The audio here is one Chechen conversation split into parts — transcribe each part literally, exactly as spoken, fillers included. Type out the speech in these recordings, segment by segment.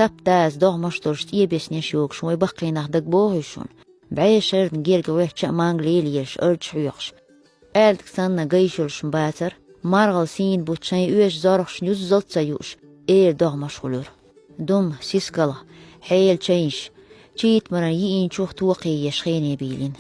Тап-даза догӀмаш долуш, цӀе беснеш йогуш вайн баккхий нах дагабогӀий шуна? БӀе шарна герга гӀоьттича а манга лелаеш, ард хьоькхуш, аьлдаг санна гайш йолуш бацара, маргӀал сийна бутт шайн оьшуш зорхашна юззалц а ца юуш, эр догӀмаш хуьлура. Дума, сискалгӀа, хьелан чайнаш, чийтамаран йиъинчух тохе еш хене бийлина.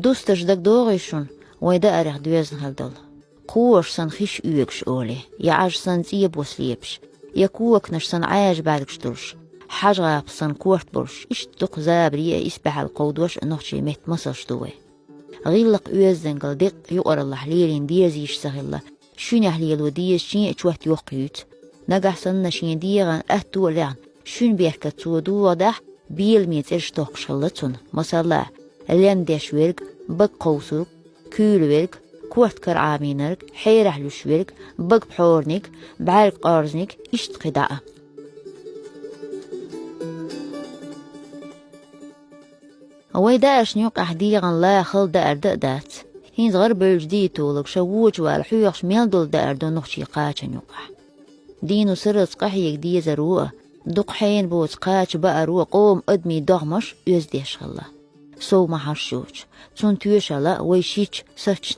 Дусташ дагадогӀий шуна вайн даарех доьзна хилла долу? Кхоаш санна хиш оьгуш олий, я Ӏаж санна цӀе бос лепаш, я коканаш санна Ӏаьржа бӀаьргаш долуш, хьажа гӀапас санна корта болуш, иштта дукха забаре а, исбаьхьалла кховдош а нохчийн меттан масалш ду вайн. ГӀиллакх-оьздангалла деккъа юкъараллехь лелийна деза йиш ца хилла, шуьнехь лело дезачийн а чот йоккха юьйцу. Нагахь санна шен дегӀан аьтто а лехна, шуьнан беркат цо дохадахь, беламе цӀераш тохкуш хилла цунна. Масала, лем деш верг, баг кховсург, куьйла верг, корта кара Ӏамийнарг, хьерахь луьш верг, баг пхьорниг, бӀаьрг къорзаниг, иштта кхидӀа а. Вайн дааршна юкъахь дегӀан ла хала даар дан а дац. ХӀинца гӀарабевллачу дийтталагӀа ша вочу вала хьоьхуш мел долу даар ду нохчийн кхачан юкъахь. Дийно сарралц къахьега дезаро а, дукха хьенан боцу кхача бааро а къоман адамийн догӀмаш оьздеш хилла. Сов ма хьарш йоцуш, цунна тоьшалла а вай шича сачна